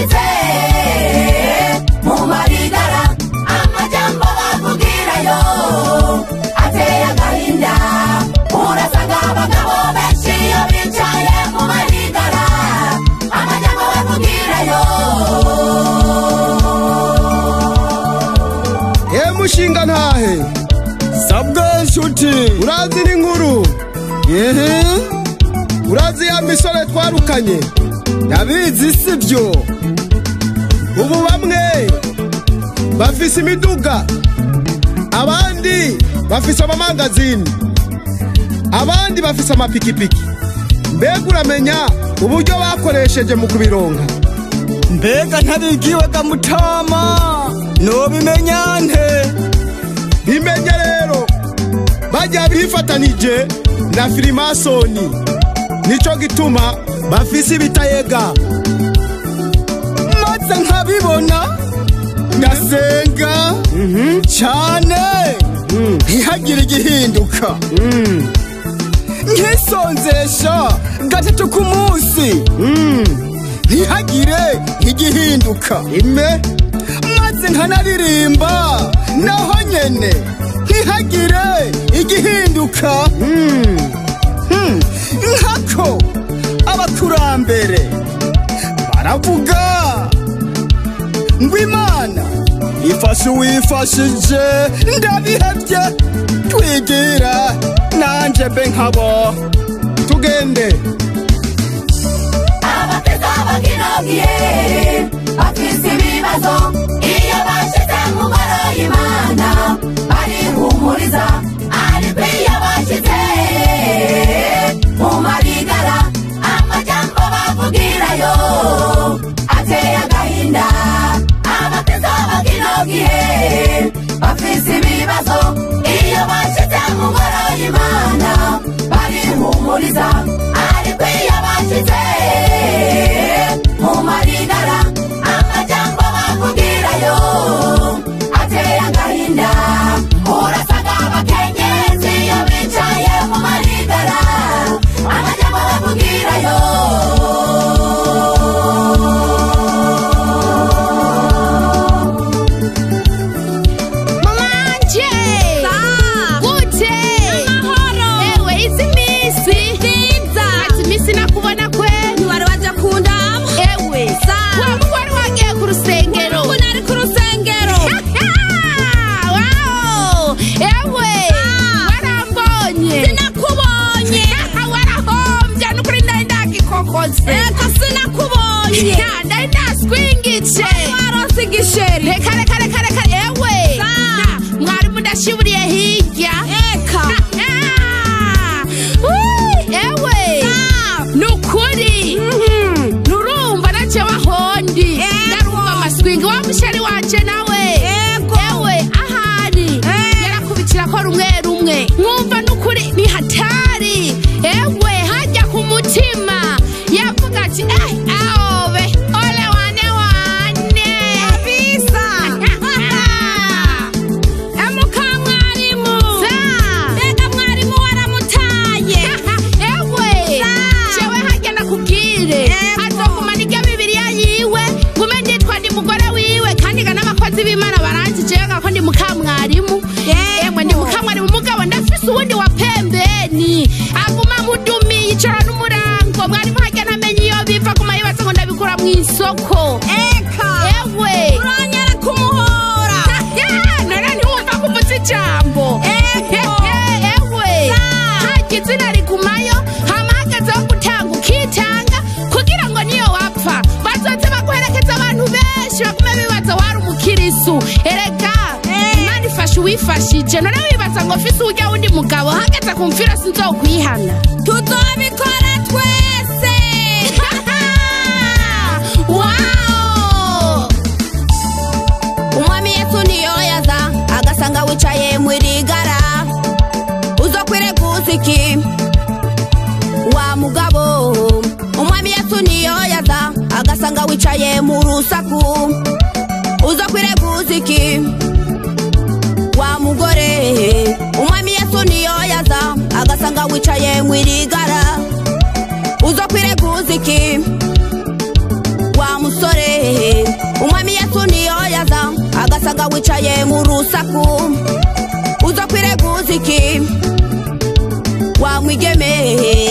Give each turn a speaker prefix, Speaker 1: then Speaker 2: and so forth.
Speaker 1: bashitse mu marigara, amajambo bavugirayo ateye agahinda. Urasanga abagabo benshi iyo bicaye mu marigara, amajambo bavugirayo.
Speaker 2: Mushinga ntahe
Speaker 3: sabwe nshuti,
Speaker 2: urazi n'inkuru?
Speaker 3: Ehe,
Speaker 2: urazi ya misore twarukanye?
Speaker 3: Ndabizi sibyo.
Speaker 2: Ubu bamwe bafise imiduga, abandi bafise amamangazini, abandi bafise amapikipiki. Mbega uramenya uburyo bakoresheje mu kubironka?
Speaker 3: Mbega ntabigiwe ga mutama, nobimenya nte?
Speaker 2: Bimenye rero, bajya bifatanije na firimasoni, nico gituma bafise ibitayega.
Speaker 3: Maze nkabibona ndasenga cyane ntihagire igihinduka, nkisonzesha gatatu ku munsi ntihagire igihinduka.
Speaker 2: Ime
Speaker 3: maze nkanaririmba naho nyene ntihagire igihinduka. Nkako abakurambere baravuga ngo Imana ifashe uwifashije, ndabihevye twigira nanje mbe nkabo.
Speaker 2: Tugende.
Speaker 1: Abakristo bakinogiye bafise ibibazo, iyo bashitse mu ngoro y'Imana barihumuriza, ariko iyo bashitse mu marigara, amajambo bavugirayo ateye agahinda. Abakristo bakinogiye bafise ibibazo, iyo bashitse mu ngoro y'Imana barihumuriza, ariko iyo bashitse mu marigara, amajambo bavugirayo ateye agahinda. Urasanga abakenyezi iyo bicaye mu marigara, amajambo bavugirayo.
Speaker 4: Manje gute ewe, izi misi nziza ati misi nakubona kwe
Speaker 5: ntiwari waje kundaba
Speaker 4: ewe wa mugore wagiye ku rusengero.
Speaker 5: Ubu nari ku rusengero.
Speaker 4: Wow, ewe warambonye?
Speaker 5: Sinakubonye.
Speaker 4: Warahombye nukuri, ndari ndagikokoze.
Speaker 5: Eka sinakubonye.
Speaker 4: Ndari ndaswingitse.
Speaker 5: Waronse igisheri.
Speaker 4: Reka reka reka reka ewe, mwarimu ndashiburiye hirya.
Speaker 5: Eka
Speaker 4: ewe nukuri nurumva nace wahondi ndarumva amaswingi wa musheri wanje nawe. Ewe ahari yarakubitira ko rumwe rumwe nkumva nukuri ni hatari. Ewe hajya ku mutima yavuga ati aobe ole wane wane
Speaker 5: kabisa. Emuka mwarimu. Mbega mwarimu waramutaye.
Speaker 4: Ewe jewe hajya nakubwire azogumana irya Bibiliya yiwe, ngume nditwa ndi mugore wiwe, kandi ga n'abakozi b'Imana baranzi jewe ko ndi mukamwarimu. Emwe ndi mukamwarimu, mugabo ndafise uwundi wa pembeni aguma mudumiye ijoro n'umurango. Mwarimu hajya ntamenye iyo biva, aguma yibaza ngo ndabikura mw'isoko.
Speaker 5: Eka
Speaker 4: ewe
Speaker 5: uranyara kumuhora.
Speaker 4: None ntiwumva ko uvuze ijambo? Ewe hajya izina rigumayo, hama hagazeho gutanga ukitanga, kugira ngo niyo wapfa bazoze baguherekeza abantu benshi bagume bibaza wari umukirisu. Erega Imana ifasha uwifashije. None wibaza ngo mfise urya wundi mugabo hageze ku mfiro sinzokwihana?
Speaker 5: Tuzobikora twese.
Speaker 4: Wow!
Speaker 5: Umwami Yesu niyo yaza agasanga wicaye mwirigara, uzokwire iki wa mugabo? Umwami Yesu niyo yaza agasanga wicaye mu rusaku, uzokwire iki wa mugore? Umwami Yesu niyo yaza agasanga wicaye mwirigara, uzokwire iki wa musore? Agasanga wicaye mu rusaku, uza kwireguza iki? Wa mwigeme.